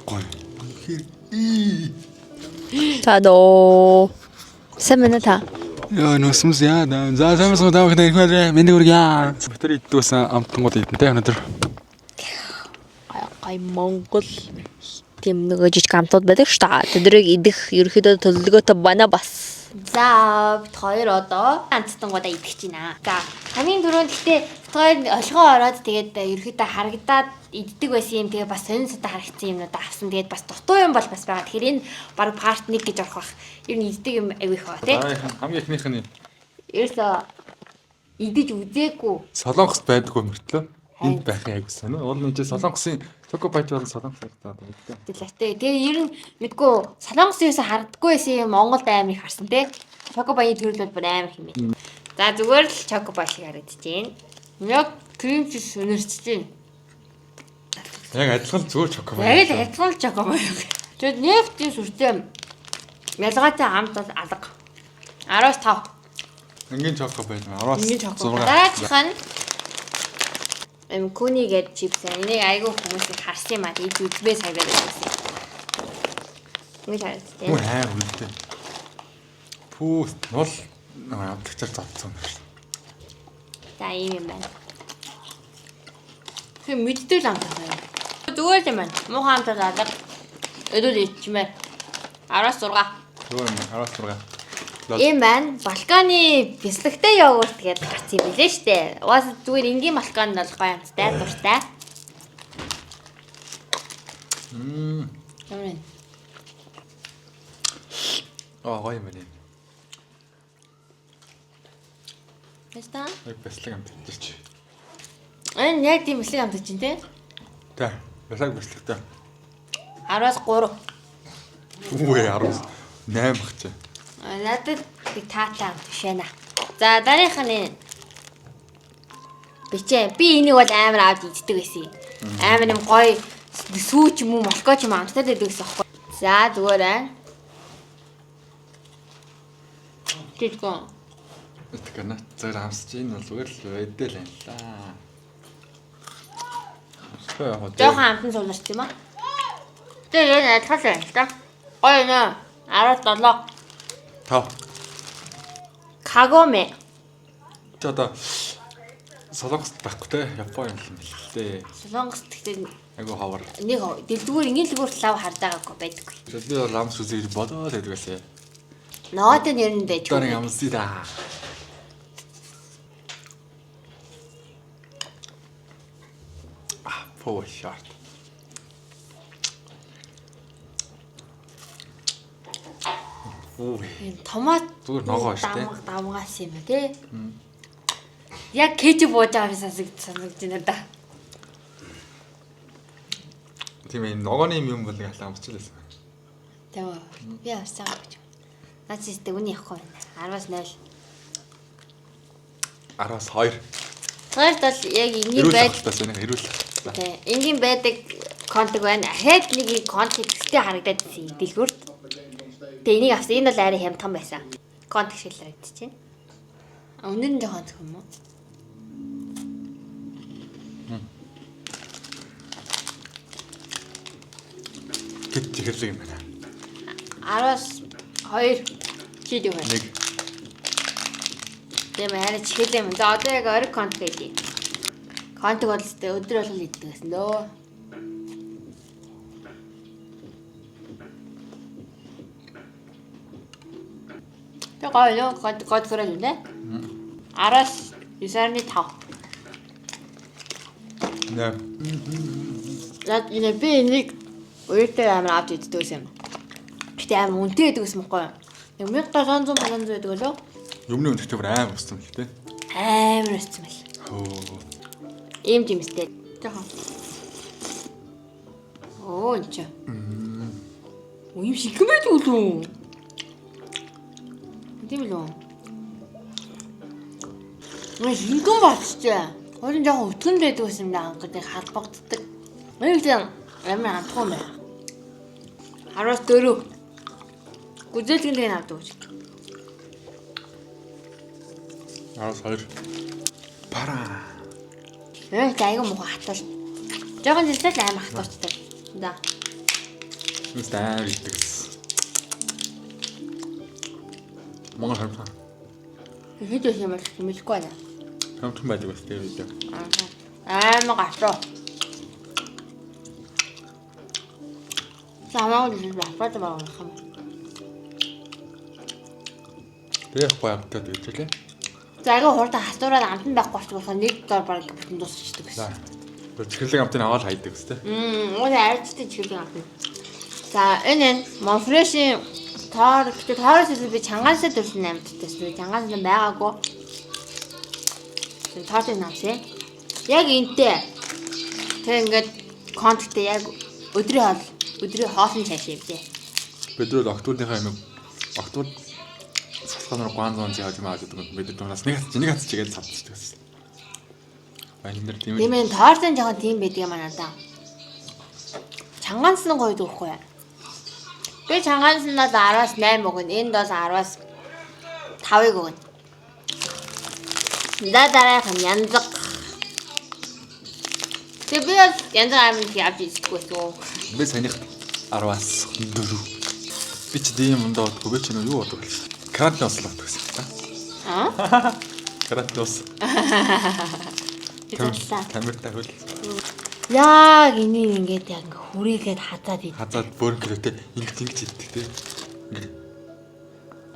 Гоё. Үнэхээр ий. Та доо. Сайн байна та? Яа, нөсмөс яа. За сайн байна уу та бүхэн ирэх мэндийг хүргье. Битэр иддэг амтангууд идэн тэ өнөөдөр. Гай гай Монгол тийм нөгөө жижиг амтууд байдаг шүү дээ. Тэднийг идэх ерөөхдөө төлөвлөгөөтэй байна бас. За бид хоёр одоо амттангуудаа идэх гэж байна. За хамгийн түрүүнд гэхдээ бид хоёр олгоо ороод тэгээд ерөөхдөө харагдаад иддэг байсан юм. Тэгээ бас сонин садаа харагдсан юмнууд авсан. Тэгээд бас дутуу юм бол бас байгаа. Тэгэхээр энэ баг part 1 гэж орох бах. Ер нь иддэг юм аягүй их ба тий. Дараагийнх нь хамгийн эхнийх нь Ерөөсөө идэж үзээгүй. Солонгост байдаггүй мөртлөө энд байх юм айгуу сонь. Уул нь чи Солонгосын Чокопай болон Солонгос харагдаад байна. Дэлхтэй. Тэгээ ер нь мэдгүй Солонгос юусэн харагдгүй байсан юм Монголд амар их харсан тий. Чокопайны төрөл бол бүр амар их юм байна. За зүгээр л чокопай шиг харагдаж байна. Яг крем чиз өнөрчж байна. Яг адилхан зүгээр Чокопай. Яг л адилхан л чокопай. Тэгээд нэг тийм сүртэй ялгаатай амт бол алга. 10-5. Энгийн Чокопай 10-аас Энгийн чокопай. 6. Дараагийнх нь эм күни гээд чипс. Энийг айгүй хүмүүс их харсан юм аа. Иж үзмээ саягаар байсан. Ингэж харагдаж байна. Мөр хайр үнэтэй. Пүү нул амтлагчаар зодсон юм шиг. За ийм юм байна. Тэр мэддэг л амт байна. Зүгээр л юм байна. Муухай амт бол алга. Өдөл ичмээр. 10-6. Зүгээр юм 10-аас 6. Ийм байна. Балканы бяслагтай йогурт гэдээ гарсан юм билээ штэ. Угаасаа зүгээр энгийн Балкан бол гоё амттай, дуртай. Ямар юм? Аа гоё юм байна. Яста? Яг бяцлаг амт чи. Энэ яг тийм бяцлаг амт чинь тий? Тэ. Бяцлаг бяцлагтай. 10-аас 3. Үгүй 10-аас 8 бах чи. Надад нэг таатай амт биш байна. За дараагийнх нь бичээ. Би энийг бол амар авч иддэг байсан юм. Амар юм гоё сүү ч юм уу молко ч юм уу амттай байдаг гэсэн аахгүй. За зүгээр аа. Тэггүй. Тэгэхээр наа зөв амсч энэ бол зүгээр л байдэл юм л аа. Жохон амтан суулгарч юм аа. Тэгээ энэ адилхан л байна л да. Гоё нэ. 17. 5. Кагоме. Чи одоо Солонгост байхгүй те Япон юм л дээ. Солонгост гэхдээ Айгу ховор. нэг дэлгүүр энгийн дэлгүүр лав хардаагаагүй байдаггүй. Би бол амс үзье гэж бодоод байдаг байсан. Ногоотой нэр нь байж. Одоо нэг амсъя да. А, фоо шарт. Үу. Энэ томат Зүгээр ногоо шүү дээ. Давмаг давмгаас юм ба тий. Яг кетчуп ууж байгаа юм санагдаж байна да. Тийм ээ ногооны юм бол нэг халаа амсчихлаа. Тийм үү. Би авсан гэж. Наад чистэй үний явахгүй байна. 10-аас 0. 10-аас 2. Хоёрт бол яг энгийн Эрүүл байд ахтаас байна. Эрүүл ахтаас. тий. Энгийн байдаг контог байна. Ахаад нэг контог төстэй харагдаад байсан дэлгүүрт. Тэгээ энийг авсан. Энэ бол арай хямдхан байсан. Контог шиг л харагдаж байна. А өндөр нь жоохон зөх юм уу? Гэт чихэрлэг юм байна. 10-аас 2 чид юм байна. Нэг. Тийм арай чихэл юм. За одоо яг ориг контог гэдэг. Контог бол өстэй өдөр болгол иддэг гэсэн дөө. Тэг гоё юу? Год год көрөл юм дээ. 10-аас 9.5. Нэ. За энэ би энийг уяртай амар авч иддэг байсан юм. Гэтэ амар үнэтэй байдаг гэсэн юм уу? Нэг 1700 700 байдаг лөө. Юмны үнэтэй бүр аим өссөн л тээ. Амар өссөн байл. Хөө. Ийм жимстэй. Жохон. Оо энэ чи. Оо юм шиг юм байдаг үлээ. Тийм л үү? Мэ шингэн болчихжээ. Хоёрын жоохон өтгөн байдаг байсан юм да анх гэдэг халбагддаг. Нэг тийм амар амтгүй юм байна. 10-аас 4. Гүзээлгэн дээр авдаг гэж. 10-аас 2. Пара. Ээ айгүй муухай хатуул. Жохон зэлтэл амар хатуучтай. Да. Үст амар иддэг гэсэн. Монгол хамтан. Хэд байх юм бол мэдэхгүй байна. Хамтан байдаг бас тэр үед. Аа. Амар гацуу. Самаа л бафад байгаа юм. Тэр яг гоё амттай гэж лээ. За айгүй хурдан хасуураад амт нь байхгүй болчих болохоор нэг дор бараг бүтэн дуусчихдаг За. гэсэн. Тэр чихэрлэг амтыг аваад хайдаг гэсэн тэ. Уул арчтай чихэрлэг амт. За энэ Монфрешийн тоор гэтээ тоороос илүү би чангаансаа төрсэн амттай байсан. Чангаанс нь байгаагүй. Тэр тоорын авсан. Яг энтэй. Тэр ингээд контакт яг өдрийн хоол өдрийн хоолн цааш юм дээ. Бид нар октоудынхаа юм октод сасганаар гуан зон зяаж юм аа гэдэг нь бид нар дунаас нэг хатч нэг хатч чигээд савдчихдаг гэсэн. Баян нар тийм Тийм ээ тоорсон жоохон тийм байдаг юм аа надаа. Чангаанс нь гоё дүүхгүй юу? Би чангаанс нь бол 10-аас 8 өгнө. Энд бол 10-аас 5-ыг өгнө. За дараагийнх нь янзаг. Тэгээ би бол янзаг амин явж идэггүй байсан. Би саяных 10-аас 4. Би чи тийм юм доо би чи нөө юу бодог вэ? Карантин ус л бодог гэсэн та. Аа? Карантин ус. Хэвлээ. Тамиртай хөл. Яг энийг ингээд яг ингээ хүрээгээд хазаад ид. Хазаад бөөрн килотэй ингэж ингэж иддэг те. Ингэ.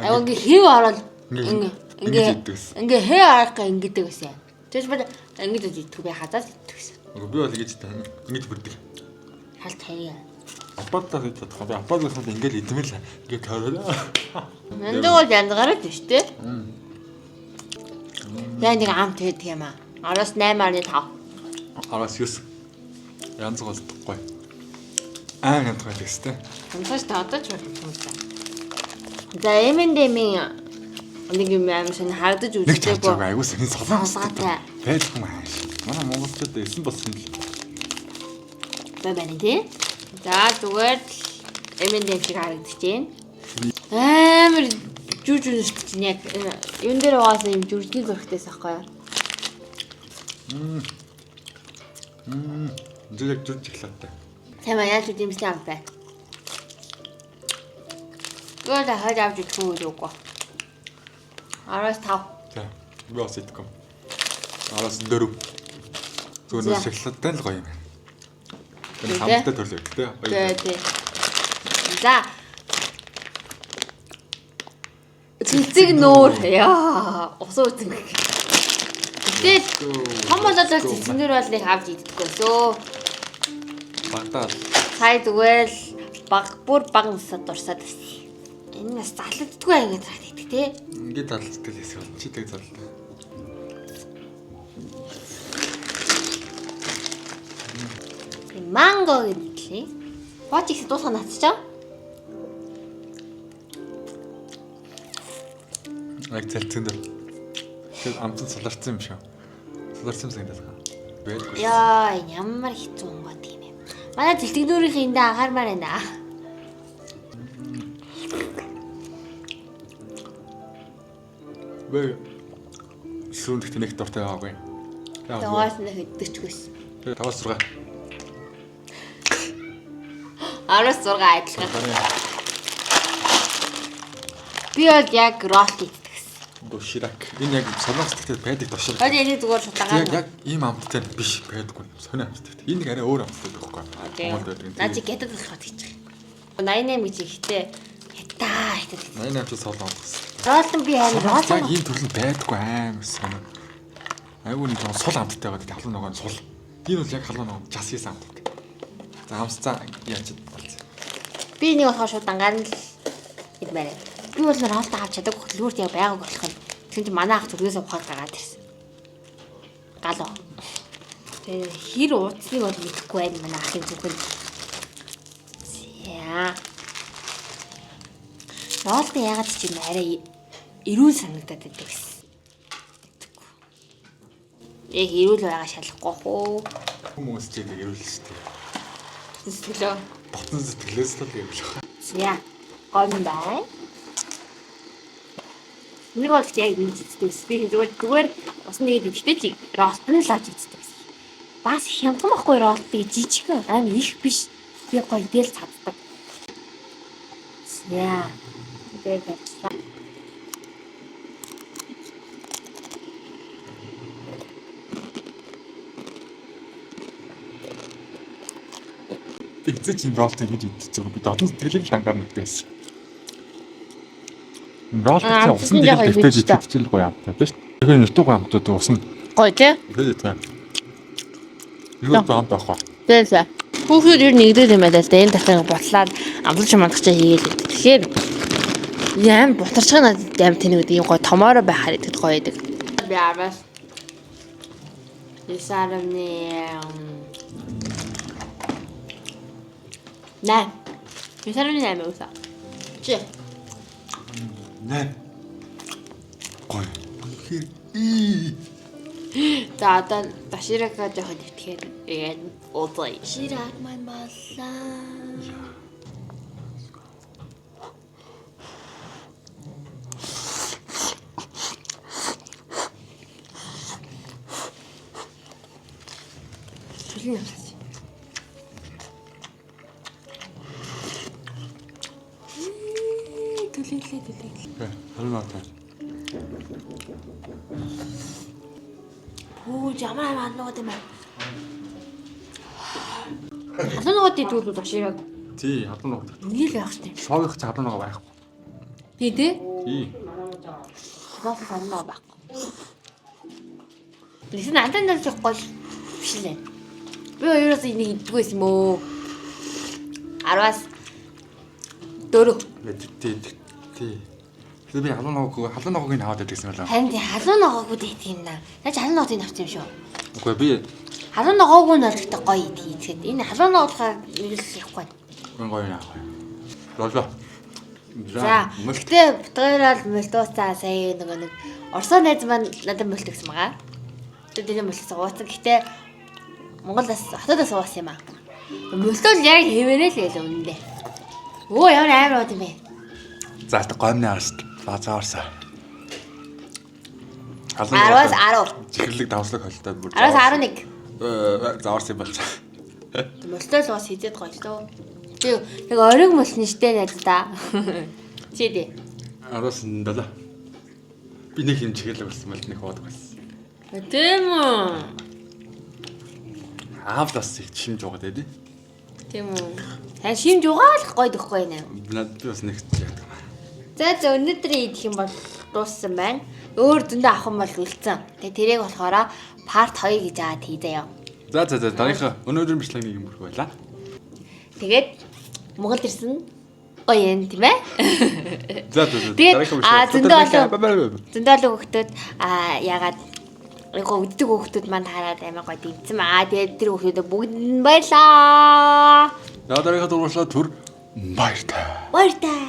Аяа ингээ хэв ороод Ингээ- ингээ ингэж ингээ иддэг гэсэн. ингээ хэв арга ингэдэг гэсэн. Тэгэж би ингэж иддэг би хазаад иддэг гэсэн. Үгүй би бол ингэж иддэг. Ингэж бүрдэг. Хал таяа. Аппад гэж бодох. Би аппад гэсэн ингээл идмэл ингээд тойроо. Нэндэг бол янзгараад биш үү? Яг нэг амт байдаг юм аа. 10-аас 8.5. 10-аас 9. Янз болдоггүй. Аа янз байдаг гэсэн те. Хамсаж та одоо ч болох юм байна. За M&M-ийн нэг юм аим шинэ харагдаж Нэг ч үзээгүй. харж байгаа айгуу сонин солонгос Солонгостой. байлгүй юм ааш. Манай монголчууд эсэн болсон л. Бай байна тий. За зүгээр л M&M шиг харагдаж байна. Амар жүжигч чинь яг энэ юун дээр угаасаа юм жүжигний зурагтайс аахгүй юу? Зүрэг зүрж эхлэв. Тийм аа яаж үдэмсний амт бай. Зүгээр л хойд авч идэх үү үгүй. 10-аас 5. За би бас идэхгүй. 10-аас 4. Зүгээр За. нэг шоколадтай л гоё юм байна. Тэр Тий. хамттай төрлөө тий. Тий, тий. За. Цэцэг нүүр. Яа, усан үзэн. Гэтэл том болоод бол цэцэг нүүр бол нэг авч иддэггүй сөө. Багтаа Сая зүгээр л баг бүр баг насад дурсаад байсан. Энэ нас залагддаггүй ингэж зараад идэх тий. ингээд залцдаг хэсэг бол чи тэг залтай. Манго гэдэг лээ. Бооч их дуусах натчаа. Яг залцсан дээр. Тэр амтан суларсан юм шиг. Суларсан юм санагдаад байгаа. Байлгүй. Яа, ямар хэцүү онгод юм бэ. Манай зэлтгэнүүрийн эндээ анхаармаар байна. Би сүүн тэгт нэг дуртай байгаагүй. Дугаас нь хөддөчгүйс. 5-6. 16 адилхан. Би бол яг ролл иддэг. Доширак. Энэ яг солонгос тэгт байдаг доширак. Хойд энийг зүгээр шудагаар. Яг яг ийм амттай биш байдаггүй. Сонио амттай. Энэ нэг арай өөр амттай байхгүй. Монголд байдаг. Наа чи гятад болох гэж байгаа. 88 гэж ихтэй хятаа хятад. 88 ч солонгос. Ролл нь би харин Солонгос ролл яг ийм төрөл нь байдаггүй амар сонио. Айгуу нэг жоо сул амттай байдаг. Халуун нөгөө нь сул. Энэ бол яг халуун нөгөө жас хийсэн амттай. За амсцаа яаж болцсон. би нэг болохоор шууд дангаар нь л идмээр. Би бол ролл авч чадаагүй хөдөлгүүрт яг байгааг болох нь. Тэгсэн чинь манай ах зүргээс ухаад гараад ирсэн. Галуу. Тэгээ хэр ууцныг бол мэдэхгүй байна манай ахын зүгэн. За. Ролл нь ягаад ч юм арай эрүүл санагдаад байдаг гэсэн. Яг эрүүл байгаа шалахгүй хөө. Хүмүүс ч яг эрүүл шүү дээ. Сэтгэлөө. Ботон сэтгэлээс л эрүүл байх. За. Гон бай. Нэг бол яг ингэж иддэг ус. Би зүгээр зүгээр ус нэгэд идэхдээ чи ролт нь л авч иддэг ус. Бас хямдхан байхгүй ролтыг жижигхэн аим их биш. Би гоё идэл цаддаг. Яа. Тэгээд ярьлаа. Эцэг чинь ролл ингэж идчихэж байгаа. Би дотн сэтгэлийг л ангаар нүдээс. Ролл Аа, чинь усан амтсан дээр жоохон дэвтэж идэж та. идчихэл гоё амттай тийм шүү. Тэгэхээр нутг амтууд усан Гоё тий. тэгээд тийм. Юу амт байхгүй. Тэгэлээ. Хүүхдүүд ер нь нэгдэг юм байна л да. Энэ татан бутлаад амлаж мандах чаа хийгээл. Тэгэхээр яам бутарч байгаа надад аим тэнэг гэдэг юм гоё томоороо байхаар идэхэд гоё байдаг. Би араас Исарамны нэ. Исарамны нэ үсэ. Чи Нэ. Гоё. Үнэхээр ий. За одоо доширакаа жоохон нэтгэхэд тэгээд уулзъя. Ширак маань боллаа. Чүлэн явуулаач. Түлэнлээ түлэнлээ. Харин аа. Пүү ямар амар ханууд юм бэ? Халуун нугад идвэл доширак Тий, халуун нугаа. нэг л байх штеп. Шоогих чи халуун нугаа байхгүй. Тий тий. Тий. Халуун халуун нугаа байхгүй. Тэгсэн надад л гол биш лээ. Би хоёроос энийг иддэг байсан юм өө. 10-аас 4. Тий, тий. Тэгээ би халуун нугааг халуун нугааг нь аваад байдаг гэсэн байлаа. Харин тий халуун ногоогүй идэх юм наа. Наач халуун ногоог авсан юм шүү. Үгүй би Халуун ногоогүй нь бол гэхдээ гоё идэх идэхэд. Энэ халуун ногоолохоор ерөөсөө явахгүй. энэ гоё яах вэ? Лоло. За гэхдээ бутгаараа л мөлтууцаа сая нөгөө нэг Оросоо найз маань надад мөлт өгсөн байгаа. Тэгээд тэр мөлтөөс ууцсан. Гэхдээ Монголоос хотоодоос уусан юм аа. Мөлтөөл яг хэвээрээ л ялээ үнэндээ. Өө ямар амар ууд юм бэ? За гомны арст. Базаарсаа. 10-аас 10. Чихэрлэг давслаг холтой бүр. 10-аас 11. Зааварсан болцоо. Мөлтөөл уус хизээд гоё л дөө. Тэг нэг ориг мөлтөн штэ найз та. Чи дээ. 10-аас 7. Би нэг юм чихэрлэг болсон бол нэг уудаг байсан. Тийм үү. Аав бас их шимж угаад байд. Тийм үү. Тань шимж угаалах гоё дөхгүй нэ. Над би бас нэг яадаг. За за өнөөдрийн идэх юм бол дууссан байна. Өөр зөндөө авах юм бол үлдсэн. Тэгээ тэрийг болохоор part 2 гэж аваад хий заяа. За за за дараагийнхаа өнөөдрийн бичлэг нэг юм бүрх байлаа. Тэгээд Монголд ирсэн гоё юм тийм ээ. За за за Тэгээд, дараагийнхаа аа, зөндөө олон- олон Зөндөө олон хүүхдүүд аа ягаад айгуу үддэг хүүхдүүд манд хараад амар гоё дэмцэн аа. Тэгээд тэр хүүхдүүдэд бүгд нь баярлаа. За дараагийнхаа дугаарлаа түр баяртай. Баяртай.